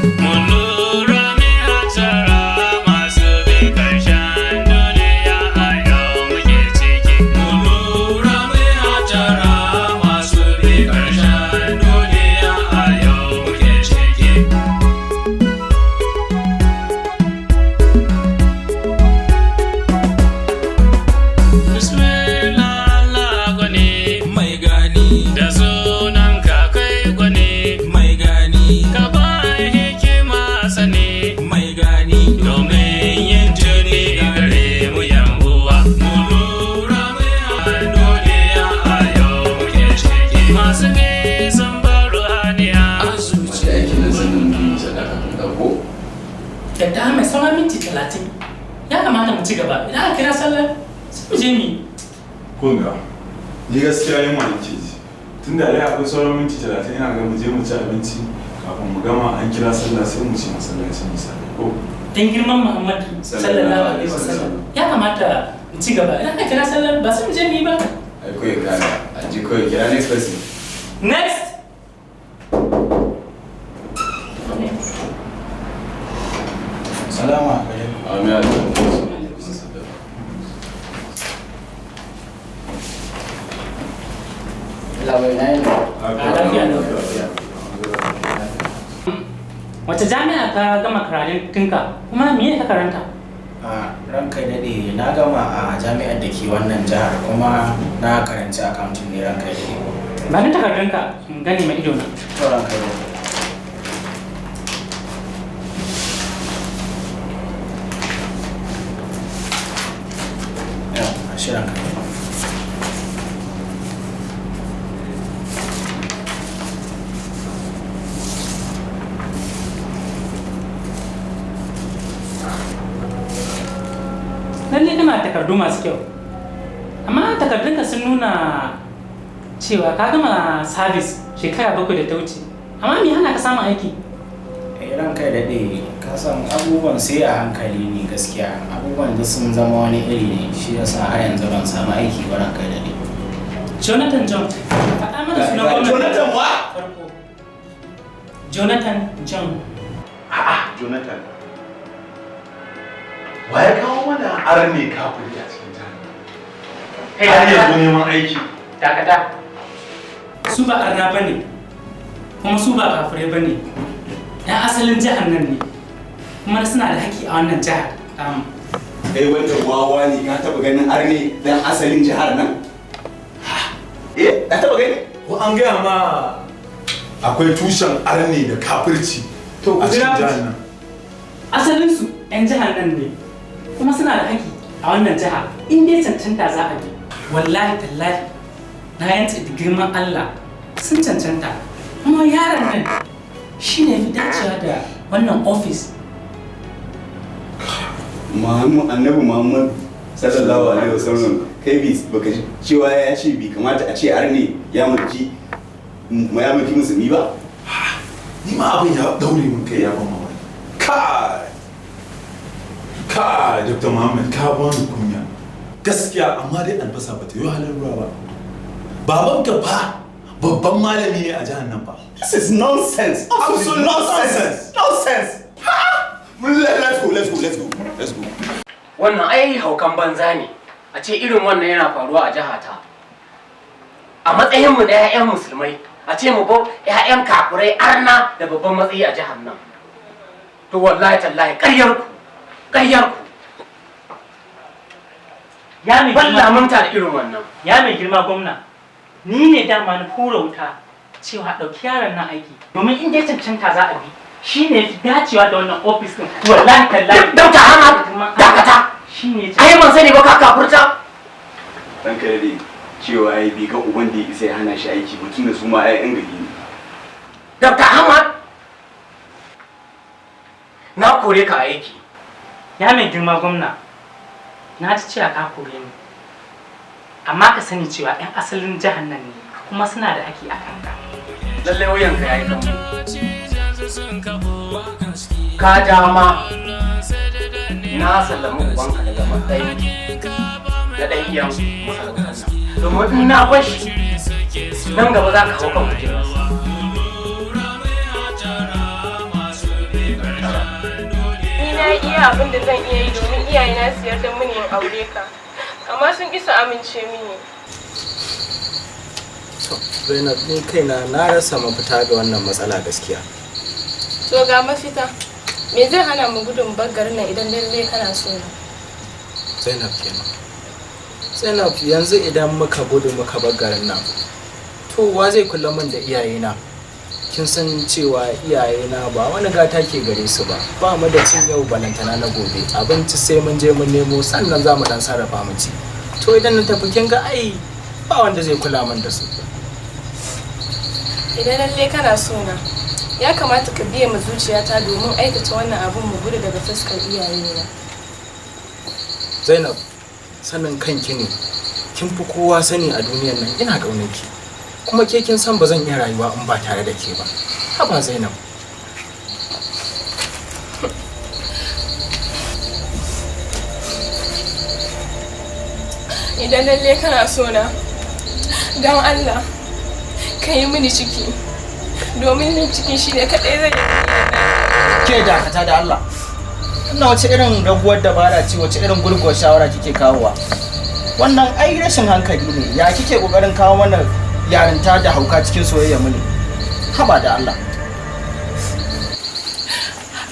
Mun lura mai hatara masu bi karshen duniya a yau muke ciki. Mun lura mai hatara masu bi karshen duniya a yau muke ciki. Bismillah Allah gwani Mai gani. Da sunan ka kai gwani. Mai gani. Ka ba hikima sani. Mai gani. Domin yin tuni gare mu yan uwa. Mu lura mai duniya a yau muke ciki. Masu nisan baruhaniya. A zuciya. Aikin nan sannan mutum yi sadaka kun ɗauko. Dr. Ahmed, sauran minti 30. Ya kamata mu ci gaba. Idan aka kira sallar, sai mu je mu yi. Kun ga, ni gaskiya yunwa nake ji. Tun da dai akwai sauran minti 30, ina ga mu je mu ci abinci kafin mu gama, an kira sallah, sai mu ci masallaci misali ko. Dan girman Muhammadu sallallahu alaihi wasallam. Ya kamata mu ci gaba. Idan aka kira sallar, ba sai mu je mu yi ba. Ai kawai kara a ji, kawai kira next person. Next. Next. Salamu alaikum. Amin alaikum. Labai na yi. A lafiya lau. Wace jami'a ka gama karatunka, kuma me ka karanta? A ranka daɗe, na gama a jami'ar da ke wannan jihar, kuma na karanci accounting ne, ranka daɗe. Ba ni takardunka in gani ma ido na. To, ranka daɗe. Yau, shi ranka daɗe. Lalle kana da takardu masu kyau. Amma takardunka sun nuna cewa ka gama service shekara 7 da ta wuce. Amma me hana ka samun aiki? Eh, ranka daɗe, ka san abubuwan sai a hankali ne gaskiya. Abubuwan duk sun zama wani iri ne, shi yasa har yanzu ban samu aiki ba, ranka daɗe. Jonathan John, faɗa mana sunan gwamnati. Jonathan wa? Farko. Jonathan John. A'a, Jonathan. Wa ya kawo mana arne kafiri a cikin jihar? Har yanzu neman aiki. Dakata. Su ba arna ba ne, kuma su ba kafirai ba ne. ‘Yan asalin jihar nan ne, kuma suna da haƙƙi a wannan jihar tamu. Kai wanda wawa ne, ka taba ganin arne dan asalin jihar nan? Eh, ka taba gani? Ko an gaya ma akwai tushen arne da kafirci To, ku a cikin jira ku jihar ji. nan? Asalinsu 'yan jihar nan ne, kuma suna da haƙƙi a wannan jiha. In dai cancanta za a bi, wallahi tallahi, na yantsa da girman Allah, sun cancanta. Kuma yaron nan shi ne fi dacewa da wannan ofis. Muhammad, Annabi Muhammad sallallahu alaihi wasallam, kai bi baka ji cewa ya ce bi kamata a ce arne ya mulki musulmi ba? Ni ma abin ya daure mun kai, ya ban mamaki. Kai! Kai, Dr. Muhammad, ka bani kunya. Gaskiya, amma dai albasa ba ta yi halin ruwa ba. Babanka fa babban malami ne a jihar nan fa. This is nonsense. Absolute nonsense. Nonsense. Ha! Let's go, let's go, let's go. Let's go. Wannan ai haukan banza ne a ce irin wannan yana faruwa a jihata, a matsayinmu na 'ya'yan musulmai, a ce mu bo 'ya'yan kafurai arna da babban matsayi a jihar nan. To wallahi tallahi, ƙaryar ku, ƙaryar ku. Ya mai Ban girma, lamunta da irin wannan. Ya mai girma gwamna, ni ne dama na hura wuta cewa ɗauki yaron nan aiki, domin in dai cancanta za a bi, shi ne fi dacewa da wannan ofis ɗin, wallahi tallahi. Dauta Ahmad, dakata. Shi ne. Ai ban sani ba ka kafurta. Ranka dade, cewa ai bai ga uban da ya isa ya hana shi aiki ba, tunda su ma ai yan gari ne. Dr. Ahmad, na kore ka aiki. Ya mai girma gwamna, na ji cewa ka kore ni, amma ka sani cewa 'yan asalin jihar nan ne, kuma suna da haƙƙi a kanka. Lallai wuyanka yayi kanmu ka dama. Na sallami ubanka daga matsayin na ɗan iyan masarautar nan, domin in na bar shi nan gaba za ka hau kan kujerarsa. Iya abin da zan iya yi domin iyayena su yarda mini in aure ka. Amma sun ƙi su amince mini. To, Zainab, ni kaina na rasa mafita ga wannan matsala gaskiya. To ga mafita. Me zai hana mu gudun bar garin nan idan lallai kana so na? Zainab kenan. Zainab, yanzu idan muka gudu muka bar garin nan, to wa zai kula min da iyayena? Kin san cewa iyayena ba wani gata ke gare su ba. Ba mu da cin yau balantana na gobe. Abinci sai mun je mun nemo sannan za mu dan sarrafa mu ci. To idan na tafi kin ga ai ba wanda zai kula min da su. Idan lallai kana so na, ya kamata ka biye ma zuciyata domin aikata wannan abun mu gudu daga fuskar iyayena. Zainab, sanin kanki ne. Kin fi kowa sani a duniyar nan ina ƙaunar ki. Kuma ke kin san ba zan iya rayuwa in ba tare da ke ba. Haba Zainab. Idan lallai kana so na, don Allah ka yi mini ciki. Domin yin ciki shi ne kaɗai zai yi Ke dakata da Allah. Wannan wace irin raguwar dabara ce, wace irin gurguwar shawara kike kawowa? Wannan ai rashin hankali ne. Ya kike kokarin kawo mana yarinta da hauka cikin soyayya mu ne? Haba da Allah.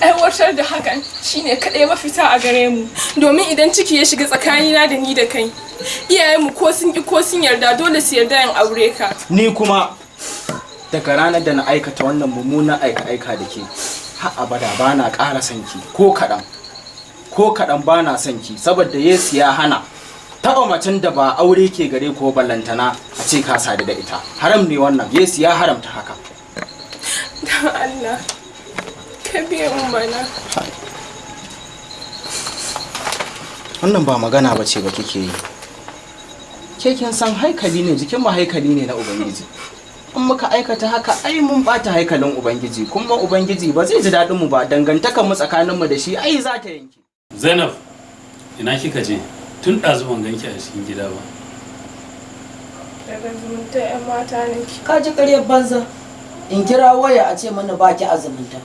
Aiwatar da hakan shine kaɗai mafita a gare mu. Domin idan ciki ya shiga tsakanina da ni da kai, iyayenmu ko sun ƙi ko sun yarda dole su yarda in aure ka. Ni kuma daga ranar da na aikata wannan mummunan aika-aika da ke, har abada ba na ƙara son ki ko kaɗan. Ko kaɗan ba na son ki saboda Yesu ya hana taɓa macen da ba aure ke gare ko ballantana a ce ka sadu da ita. Haram ne wannan, Yesu ya haramta haka. Don Allah, ka biya mun mana. Wannan ba magana ba ce ba kike yi. Ke kin san haikali ne, jikin mu haikali ne na Ubangiji. In muka aikata haka ai mun bata haikalin Ubangiji, kuma Ubangiji ba zai ji daɗin mu ba, dangantakar mu tsakanin mu da shi ai za ta yanke. Zainab, ina kika je? Tun ɗazu ban ganki a cikin gida ba. Daga zumunta 'yan mata nake. Ka ji ƙaryar banza. In kira waya a ce mana baki a zumunta.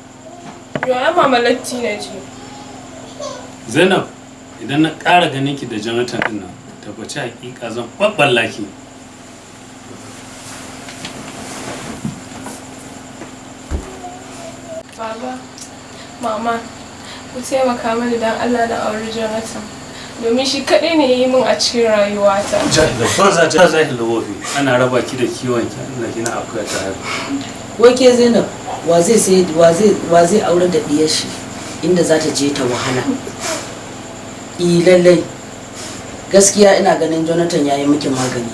Yo, ai mama latti na je. Zainab, idan na ƙara ganin ki da Jonathan ɗin nan, tabbaci hakika zan ɓaɓɓalla ki. Baba, mama, ku taimaka mani don Allah na auri Jonathan. Domin shi kaɗai ne ya yi min a cikin rayuwata. Jahila banza jahila wofi, ana raba ki da kiwon ki, Allah kina akuya ta haihu. Wai ke Zainab, wa zai sai wa zai aurar da diyar shi inda za ta je ta wahala. I lallai. Gaskiya ina ganin Jonathan ya yi miki magani.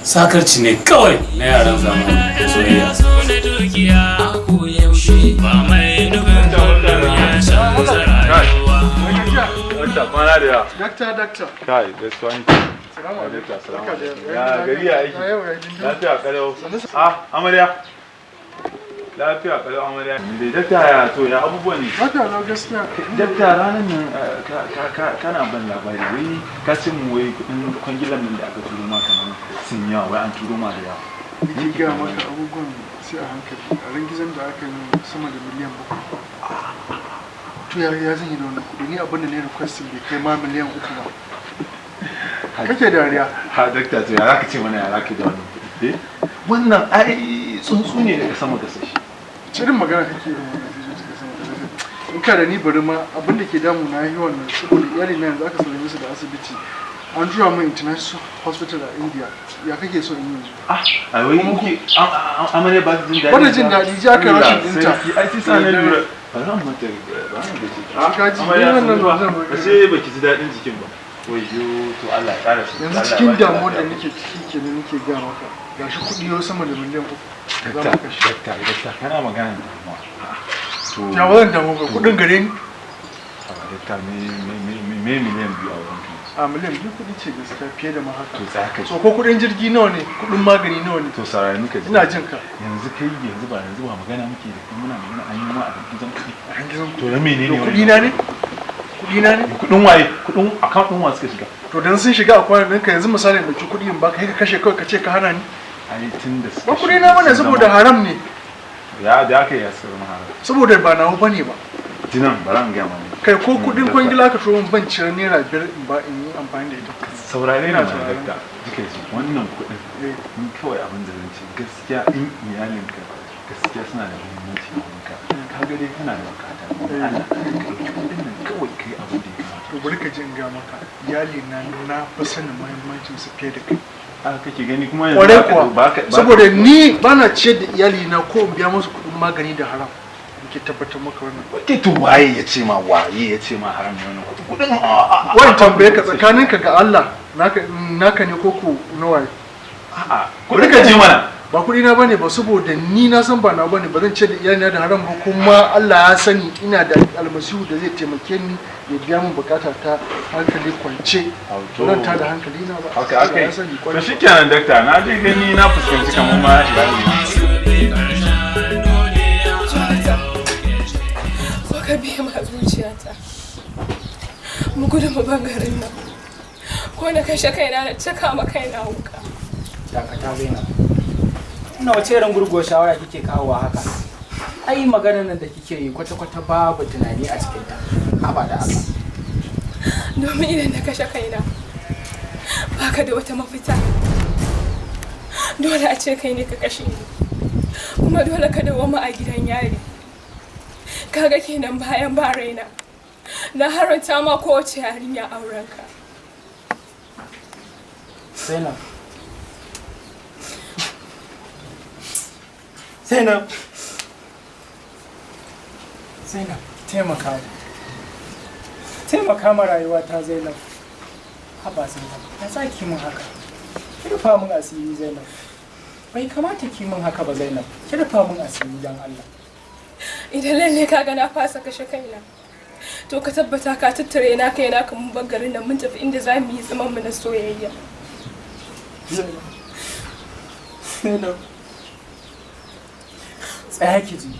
Sakarci ne kawai na yaran zamani da soyayya. Ba mai nufin kullum ya canza rayuwa. Dakta, kwana da yawa. Dakta, dakta. Kai, gaisuwa ne. Salamu alaikum. Salamu Barka da alaikum. yau. Ya gari ya aiki. Ya yau ya dindu. Lafiya kalau. Ah, amarya. Lafiya kalau amarya. Ni dai dakta ya to ya abubuwan ne. Lafiya lau gaskiya. Dakta ranar nan kana ban labari wai ka ce mu wai kudin kwangilan nan da aka turo ma kamar sun yawa wai an turo ma da yawa. Ni gaya maka abubuwan sai a hankali. A rangizan da aka yi sama da 7 miliyan. To ya ya zan yi da wannan kuɗi? Ni abin da ne requesting bai kai ma 3 miliyan ba. Kake dariya. Ha dakta to ya zaka ce mana ya zaka da wannan kuɗi? Eh? Wannan ai tsuntsu ne daga sama ga sashi. Cirin magana kake irin wannan sai zuciya sama da lafiya. In ka da ni bari ma abin da ke damu na yi wannan saboda iyali na yanzu aka sallame su da asibiti. An tura min international hospital a India. Ya kake so in yi yanzu? Ah, ai wai muke amarya ba ta jin daɗi. Ba ta jin daɗi, ji aka rashin ɗinta. Sarki, ai sai sa na lura. Ba za mu mata ba mu da ce. Ah, ka ji, Amarya ni wannan sun zuwa. zan bari. Ba sai baki ji daɗin jikin ba. Wayyo, to Allah ya ƙara shi. Yanzu cikin damuwar da nake ciki kenan nake gaya maka. Gashi kuɗi yau sama da 3 miliyan. Za Dakta, mu kashe. dakta, dakta, kana magana da damuwa. To, Ya ba zan damu ba, kuɗin gare ni. Haba, dakta, me 2 miliyan a wurin ka? A 2 miliyan kuɗi ce gaskiya fiye da ma haka. To tsaya ka ji. So ko kuɗin jirgi nawa ne, kuɗin magani nawa ne? To saurari muka ji. Ina jin ka. Yanzu kai yanzu ba yanzu ba magana muke da kai muna magana an yi ma a gizon kuɗi. A gizon kuɗi. To na menene To wannan? kuɗi na ne? Kuɗi na ne? Kuɗin waye? Kuɗin account ɗin wa suka shiga? To dan sun shiga a kwanan ɗinka yanzu misali in ɗauki kuɗi in baka sai ka kashe kawai ka ce ka hana ni. Ai tun da suka Ba kuɗi na bane sun saboda zama- haram ne. Ya da aka yi ya suka zama haram. Saboda ba nawa bane ba. Jinan bara in gaya ma ne. Kai, ko kudin kwangila ka turo min, ban cire ₦5 in ba in yi amfani da ita. Saurare Ina na mana. sauraron. Dakta, jika ji wannan kuɗin, ni kawai abin da zan ce, gaskiya in iyalinka gaskiya suna da muhimmanci a wurinka, ka ga dai kana da bukata, Allah ka ɗauki kuɗin nan kawai kai abin da ya kamata. To, bari ka ji in ga maka, iyali na na fi sanin muhimmancin su fiye da kai. Haka kake gani kuma yanzu Kwarai baka- kuwa, saboda ni bana ciyar da iyali na ko in biya musu kuɗin magani da haram. Nake tabbatar maka wannan. Ke to, waye ya ce ma, waye ya ce ma haram ne wannan kuɗin? Kuɗin Wani tambaye ka, tsakaninka ga Allah, naka naka ne ko ko na waye? A'a, kuɗin ka je mana. Ba kuɗi na bane ba, saboda ni na san ba na bane. Ba zan ce da iyalina da haram ba, kuma Allah ya sani ina da Almasihu da zai taimake ni ya biya min bukata ta hankali kwance. Ba zan tada hankali na ba. Haka Allah aka ya yi. sani To, kwarai. shikenan dakta, na je gani na fuskanci kamar ma iyali. Jonathan, zo ka biye ma zuciyata. Mu gudu mu bar garin nan. Ko na kashe kaina na caka ma kaina wuka. Dakata Zainab, ina wace irin gurguwar shawara kike kawowa haka? Ai maganar nan da kike yi kwata-kwata babu tunani a cikinta. Haba da Allah. Domin idan na kashe kaina, baka da wata mafita. Dole a ce kai ne ka kashe ni. Kuma dole ka dawwama a gidan yari. Kaga kenan bayan ba raina. Na haranta ma kowace yarinya aurenka. Zainab, Zainab, Zainab, taimaka mu, taimaka ma rayuwata Zainab. Haba Zainab, ya za ki mun haka? Ki rufa mun asiri Zainab. Bai kamata ki mun haka ba Zainab. Ki rufa mun asiri dan Allah. Idan lalle ka ga na fasa kashe kaina, to ka tabbata ka tattare na kai na mun bar garin nan, mun tafi inda za mu yi zaman mu na soyayya. Zainab, Zainab, tsaya ki ji.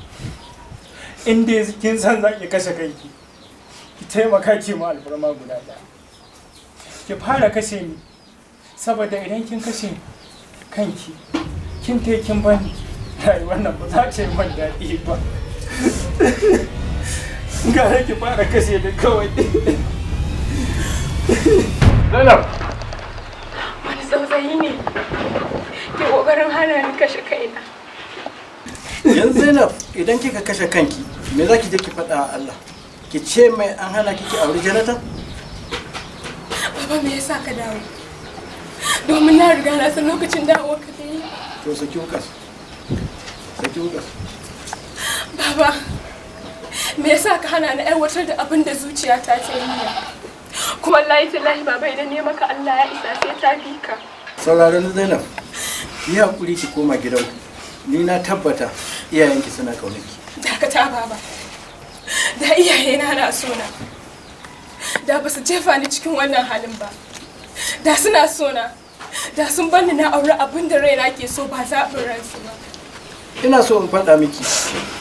In dai kin san za ki kashe kanki, ki taimaka ki mu alfarma guda ɗaya, ki fara kashe ni, saboda idan kin kashe kanki kin te kin bani, rayuwar nan ba za ta yi man daɗi ba. Gara ki fara kashe ni kawai. Zainab. Wani tsautsayi ne ke kokarin hana ni kashe kaina. Yanzu Zainab, idan kika kashe kanki, me za ki je ki faɗa wa Allah? Ki ce mai an hana kiki aure Jonathan? Baba, me yasa ka dawo? Domin na riga na san lokacin dawowar ka da yi. To, saki wukas, saki wukas. Baba, me yasa ka hana ni aiwatar da abin da zuciyata ta yi niyya? Kuma wallahi tallahi baba, idan ne maka Allah ya isa, sai ta bi ka. Sauraron Zainab, ki yi hakuri ki koma gidanku. Ni na tabbata iyayenki suna ƙaunarki. Dakata baba. Da iyayena na sona, da ba su jefa ni cikin wannan halin ba. Da suna sona, da sun bar ni na aure abin da raina ke so, ba zaɓin ransu ba. Ina so in faɗa miki,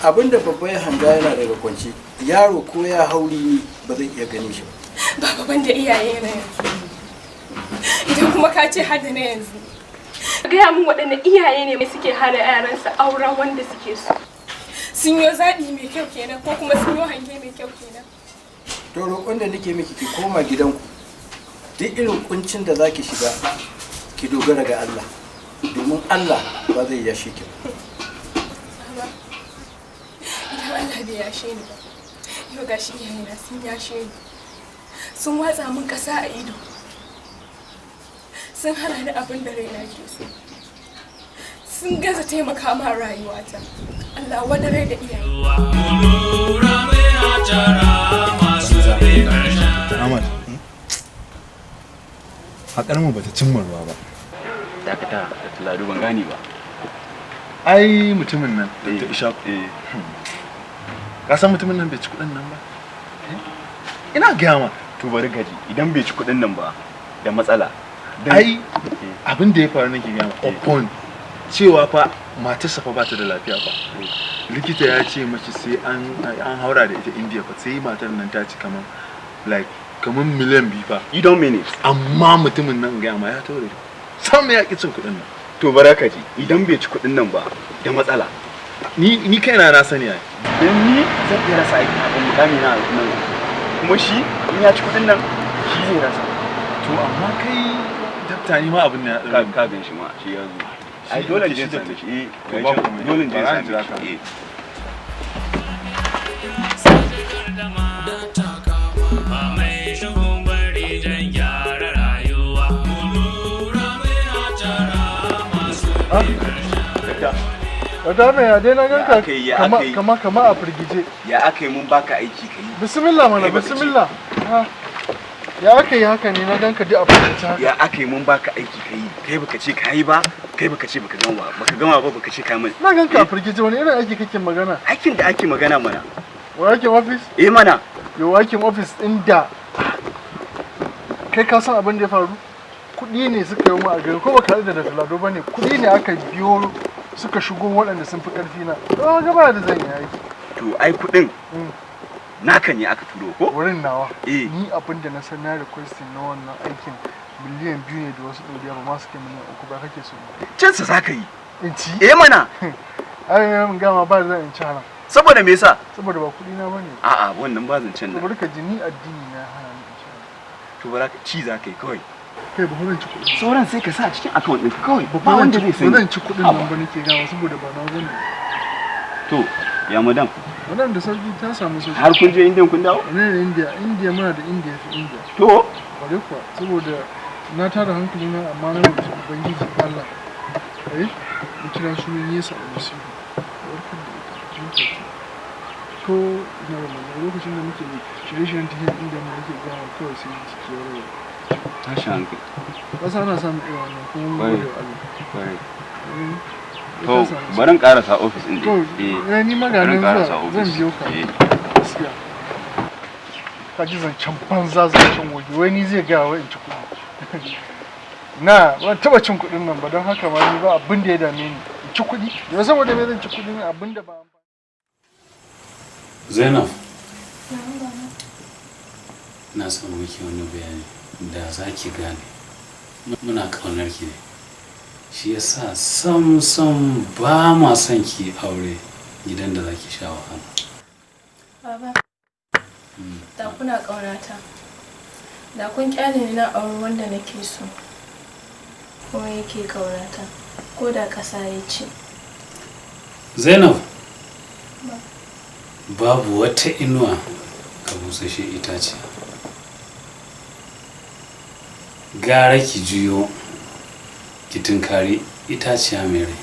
abinda babba ya hanga yana daga kwance, yaro ko ya hauri ni ba zai iya ganin shi ba. Baba, ban da iyaye na yanzu. Idan kuma ka ce har da na yanzu, gaya min waɗanne iyaye ne suke hana yaransu auren wanda suke so? Sun yi zaɓi mai kyau kenan, ko kuma sun yi hange mai kyau kenan? To, roƙon da nake miki, ki koma gidanku. Duk irin kuncin da zaki shiga, ki dogara ga Allah, domin Allah ba zai yashe ki ba. Baba, idan Allah bai yashe ni ba, yau gashi iyayena sun yashe ni. Sun watsa min ƙasa a ido. Sun hana ni abin da raina ke so. Sun gaza taimaka ma rayuwata. Allah wadarai da iyaye. Ahmad, haƙar mu bata cimma ruwa ba. Dakata da Tuladu, ban gane ba. Ai mutumin nan, Dr. Ishaku. Ka san mutumin nan bai ci kuɗin nan ba? Ina gaya ma. To, bari gaji, idan bai ci kuɗin nan ba da matsala. Ai abin da ya faru nake gaya ma, upon cewa fa matarsa fa bata da lafiya fa. Likita ya ce mashi sai an haura da ita India fa, sai matar nan ta ci kaman like kaman miliyan 2 fa. You don't mean it. Amma mutumin nan, gaya ma, ya taure. Sam ya ki cin kuɗin nan. To, bara ka ji, idan bai ci kuɗin nan ba da matsala. Ni kaina na sani ai. Dan ni Zan iya rasa aiki abin mukami na nan, kuma shi in ya ci kuɗin nan shi zai rasa. To amma kai dakta, ni ma abin ne ya Ka ka gan shi ma shi ya zo. Ai dole je same shi. Eh, To ba komai. dole je Bara same in jira ka. shi. Eh. Ba mai shigun bari don gyara rayuwa. Mu lura mai hatara masu Dakta. Wata mai ya dai na ganka aka yi, ya kama aka yi? kama kama a firgice. Ya aka yi mun baka aiki ka yi? Bismillah mana. Kai baka ci. Bismillah. Ha. Ya aka yi haka ne na ganka duk a firgice haka? Ya aka yi mun baka aiki ka yi, kai baka ce ka yi ba, kai baka ce baka gama ba, baka gama ba, baka ce ka mai. Na ganka a firgice, wani irin aiki kake magana? Aikin da ake magana mana. Wa aikin office? Eh mana. Yo, aikin office din da kai ka san abin da ya faru? Kuɗi ne suka yi mu a gari ko baka haɗu da Dr. Lado ba ne, kuɗi ne aka biyo suka shigo waɗanda sun fi ƙarfi na. To ga ba da zan yi aiki. To ai kuɗin naka ne aka turo ko? Wurin nawa? Eh. Ni abin da na san na requesting na wannan aikin miliyan 2 ne da wasu ɗoriya, ba ma su kai miliyan 3 ba kake so. Cinsa za ka yi. In ci? Eh mana. Ai mun gama, ba zan in ci haram. Saboda me yasa? Saboda ba kuɗi na bane. A'a, wannan ba zancen To nan. bari ka ji, ni addini na hana ni in ci haram. To bara ka ci za ka yi kawai. Kai, ba zan ci kuɗi. Sauran sai ka sa a cikin account ɗinka kawai. Ba wanda zai sani. Ba zan ci kuɗin nan ba nake gama, saboda ba na bane. To ya madam? Wannan da sauki, ta samu sauki. Har kun je Indian kun dawo? Ne da India, India muna da India fi India. To? Bare kuwa, saboda na tara hankali na, amma na roƙi Ubangiji Allah. Eh, mu kira sunan Yesu Almasihu. Warkar da ita. Nan take. Ko ina ba mu lokacin da muke shirye-shiryen tafiyar India mu nake gama kawai sai jiki ya warware. Tashin hankali. Wasu ana samun irin wannan kuma mun Kwarai. gode wa Allah. Kwarai. Eh, To ta samu bari in karasa ofis ɗin To, dai. eh, ni ma ga Bari in nan karasa zuwa, zan ofis. biyo ka. Eh. Gaskiya. Ka ji zancen banza, zancen waje, wai ni zai gaya wai in ci kuɗi. Na, ban taɓa cin kuɗin nan ba, don haka ma ni ba abin da ya dame ni. In ci kuɗi? Yau saboda me zan ci kuɗin abin da ba Zainab, na son miki wani bayani da za ki gane. Muna ƙaunar ki ne. Shi yasa sam sam ba ma son ki aure gidan da za ki sha wahala. Baba, da kuna ƙaunata, da kun kyale ni na auri wanda nake so, kuma yake ƙaunata, ko da ƙasa ya ce. Zainab, babu wata inuwa ga busasshen itace. Gara ki juyo ki tunkari itaciya mai rai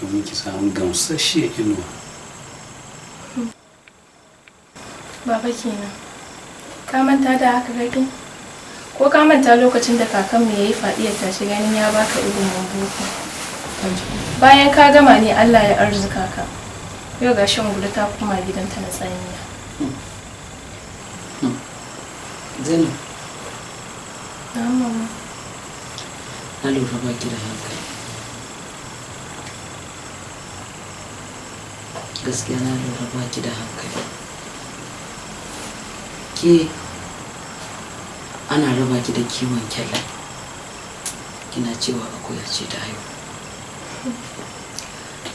domin ki samu gamsasshiyar inuwa. Baba kenan, ka manta da haka kake? Ko ka manta lokacin da kakanmu ya yi faɗi ya tashi ganin ya baka ilimin boko? Bayan ka gama ne Allah ya arzuka ka. Yau ga shan gudu ta koma gidanta na tsamiya. Zainab, Na'am mama. na lura ba ki da hankali. Gaskiya na lura ba ki da hankali. Ke ana raba ki da kiwon kyalla, kina cewa akuya ce ta haihu.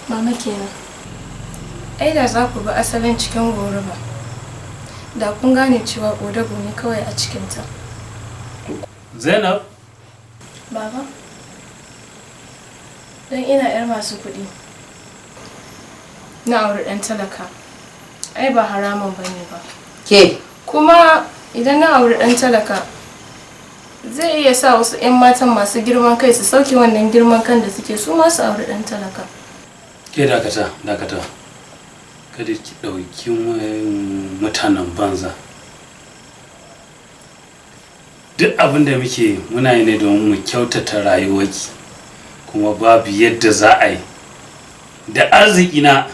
Mama kenan. Ai da za ku bi asalin cikin goruba, da kun gane cewa ƙodago ne kawai a cikinta. Zainab, Baba, don ina 'yar masu kuɗi, na auri ɗan talaka, ai ba haramun ba ne ba. Ke? Kuma idan na auri ɗan talaka, zai iya sa wasu 'yan matan masu girman kai su sauke wannan girman kan da suke su masu auri ɗan talaka. Ke dakata, dakata. Kada ki ɗauki mutanen banza. Duk abin da muke yi, muna yi ne domin mu kyautata rayuwarki, kuma babu yadda za a yi. Da arziki na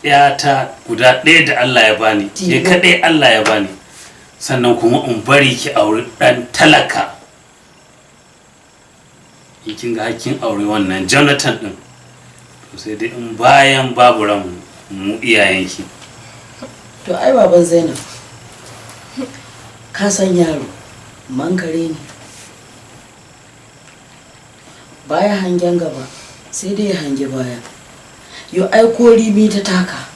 ‘yata guda ɗaya da Allah ya bani, ke kaɗai Allah ya bani, sannan kuma in bari ki auri ɗan talaka. In kin ga hakkin auri wannan Jonathan ɗin, to sai dai in bayan babu ran mu iyayenki. To ai baban Zainab, ka san yaro mankare ne, baya hangen gaba sai dai ya hangi baya. Yo ai ko rimi ta taka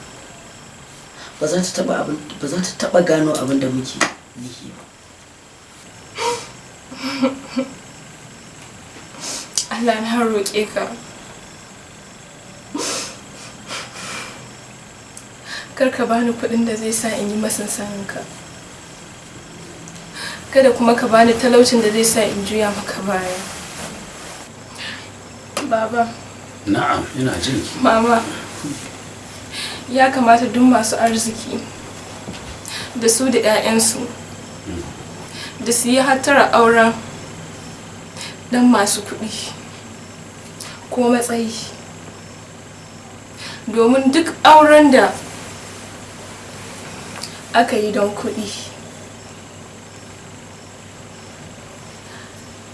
Ba za ta taba abin, ba za ta taba gano abin da muke nihi ba. Allah, na roƙe ka. Kar ka bani kuɗin da zai sa in yi masin saninka. Kada kuma ka bani talaucin da zai sa in juya maka baya. Baba, Na'am, ina jin ki. Mama, ya kamata duk masu arziki da su da 'ya'yansu da su yi hattara auren dan masu kuɗi ko matsayi, domin duk auren da aka yi don kuɗi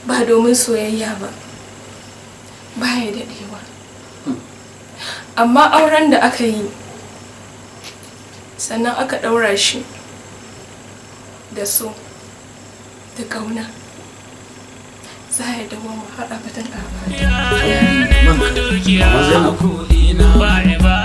ba domin soyayya ba, baya daɗewa. Amma auren da aka yi sannan aka ɗaura shi da so da ƙauna, za ya dawo har abadan abada. Ba.